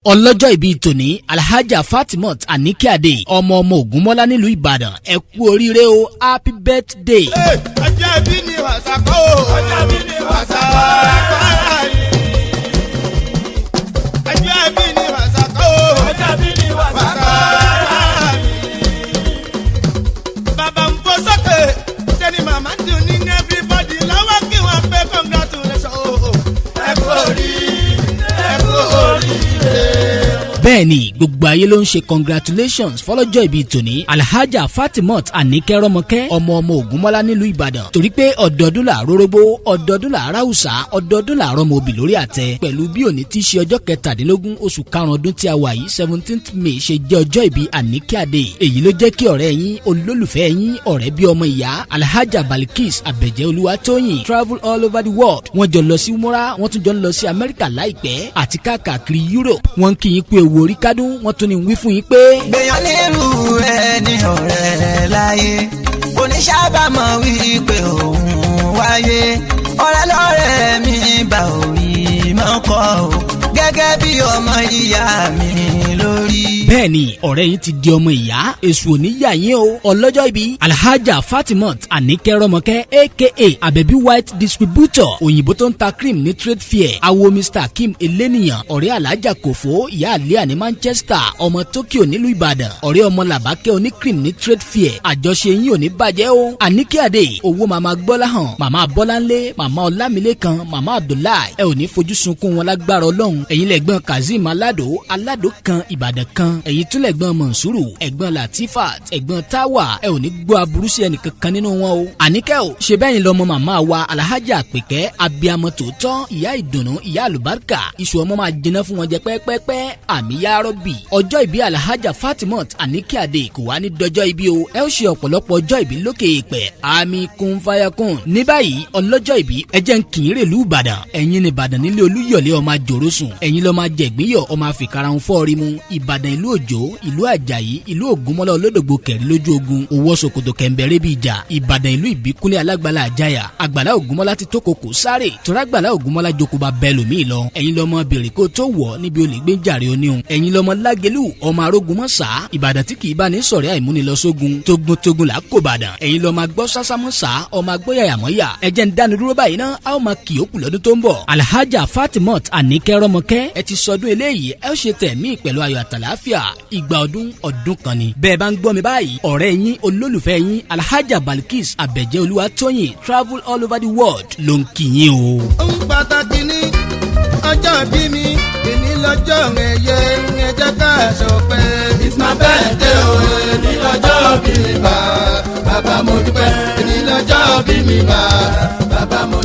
Ọlọ́jọ́ ìbí tòní, Alhaja Fatimot Anikeade, ọmọ ọmọ Ògúnmọ́lá nílùú Ìbàdàn, ẹ kú oríire o, happy birthday. Ọjọ́ ìbí ni wàsà kọ́ o. Ọjọ́ ìbí ni wàsà kọ́ ayé. Ọjọ́ ìbí ni wàsà kọ́ o. Ọjọ́ ìbí ni wàsà kọ́ ayé. Bàbá ń bọ́ sókè, sẹ́ni màmá ń dùn ní everybody lọ́wọ́ kí wọ́n pé congratulations o. Ẹ kú oríire, ẹ kú oríire. Bẹ́ẹ̀ ni, gbogbo ayé ló ń ṣe congratulations fọlọ́jọ́ ìbí tòní, Alhaja Fatimot Anike Rọ́mọkẹ́, ọmọ ọmọ Ògúnmọ́lá nílùú Ìbàdàn, torí pé ọdọọdún là rórógbó, ọdọọdún là ráùsà, ọdọọdún là rọmọ obì lórí àtẹ. Pẹ̀lú bí òní tí í ṣe ọjọ́ 17 oṣù karùn-ún ọdún tí a wà yìí, 17th May, ṣe jẹ́ ọjọ́ ìbí Anike Adé, èyí ló jẹ́ kí ọ̀rẹ́ yín, olólùfẹ́ yín, ọ̀rẹ́ bí ọmọ ìyá, Alhaja Balikis Abẹ́jẹ́ Olúwatóyìn, travel all over the world. Wọ́n jọ lọ sí múra, wọ́n tún jọ ń lọ sí Amẹ́ríkà láìpẹ́ àti káàkiri Europe. Wọ́n kí yín pé ewu orí kádùn, wọ́n tún ní wí fún yín pé. Gbèyàn nírú ẹni ọ̀rẹ́ láyé, oníṣàbàmọ̀ wípé òun wáyé ọ̀rẹ́ lọ́rẹ́ mi bá orí mọ́kọ́ o, gẹ́gẹ́ bí ọmọ ìyá mi lórí. Bẹ́ẹ̀ ni, ọ̀rẹ́ yín ti di ọmọ ìyá, èṣù òní yà yín o. Ọlọ́jọ́ ìbí, Alhaja Fatimot Anike Rọ́mọkẹ́, aka Abebi White Distributor, òyìnbó tó ń ta cream ní trade fair, awo Mr Kim Eleniyan, ọ̀rẹ́ Alhaja Kòfó, ìyá àlíà ní Manchester, ọmọ Tokyo nílùú Ìbàdàn, ọ̀rẹ́ ọmọ Làbákẹ́ oní cream ní trade fair, àjọṣe yín ò ní bàjẹ́ o. Anike Ade, owó màmá Gbọ́láhàn, màmá Bọ́láńlé, màmá Ọlámilékan, màmá Abdullahi, ẹ ò ní fojú sunkún wọn lágbára Ọlọ́run. Ẹ̀yin lẹ̀gbọ́n Kazeem Aládò, Aládò kan Ìbàdàn kan. Ẹ̀yin tún lẹ̀gbọ́n Mọ̀nsúrù, ẹ̀gbọ́n Latifat, ẹ̀gbọ́n Táwà. Ẹ ò ní gbọ́ aburú sí ẹnìkankan nínú wọn o. Àníkẹ́ o, ṣe bẹ́yìn lọ́mọ màmá wa Alhaja Àpèkẹ́, abiyamọ tòótọ́, ìyá ìdùnnú, ìyá àlùbáríkà. Iṣu ọmọ máa jiná fún wọn jẹ pẹ́pẹ́pẹ́. Àmì yárọ́bì. Ọjọ́ ìbí Alhaja Fatimot Anike Ade kò wá ní dọjọ́ ibi o. Ẹ ó ṣe ọ̀pọ̀lọpọ̀ ọjọ́ ìbí lókè èèpẹ̀. Àmì kún fáyàkùn. Ní báyìí, ọlọ́jọ́ ìbí, ẹ jẹ́ ń kì í rèlú Ìbàdàn. Ẹ̀yin ní Ìbàdàn nílé Olúyọ̀lé, ọmọ àjòrò sùn. Ẹ̀yin lọ́ọ́ máa jẹ̀gbínyọ̀, ọmọ àfikàràhùn fọ́ọ̀rí mu. Ìbàdàn, ìlú Òjò, ìlú Àjàyí, ìlú Ògúnmọ́lá olódògbò kẹ̀rí lójú ogun, owó ṣòkòtò kẹ̀ǹbẹ̀rẹ̀ bí ìjà. Ìbàdàn, ìlú Ìbíkúnlé alágbálá àjáyà, àgbàlá Ògúnmọ́lá ti tó kòkò sáré tọ́lágbàlá Ògúnmọ́lá jókòó bẹ́ẹ̀ lòmíì lọ. Ẹ̀yin lọ́mọ bèrè kó tó wọ̀ níbi olè gbé jàre oníhun. Ẹ̀yin lọ́mọ Lágẹ̀lú, ọmọ arógunmọ́sá. Ìbàdàn tí kì í bá ní sọ̀rẹ́ àìmúnilọ́sógun, tógun-tógun là kó bàdàn. Ẹ̀yin lọ́mọ agbọ́ sásámọ́sá, ọmọ agbóyàyàmọ́yà. Ẹ jẹ́ ń dánu dúró báyìí ná, a ó máa kì í ókù lọ́dún tó ń bọ̀. Alhaja Fatimot Anike Rọ́mọkẹ́, ẹ ti sọdún eléyìí, ẹ ó ṣe tẹ̀mí pẹ̀lú ayọ̀ àtàláfíà. Ìgbà ọdún ọdún kan ni. Bẹ́ẹ̀ bá ń gbọ́ mi báyìí, ọ̀rẹ́ yín, olólùfẹ́ yín, Alhaja Balkis Abẹ́jẹ́ Olúwatóyìn, travel all over the world, ló ń kí yín o. Ohun pàtàkì ní ọjọ́ bí mi, èní lọ́jọ́ ẹ̀yẹ, ẹ jẹ́ ká ṣọpẹ́. It's my birthday o, èní lọ́jọ́ bí mi bá bàbá mo dúpẹ́. Èní lọ́jọ́ bí mi bá bàbá mo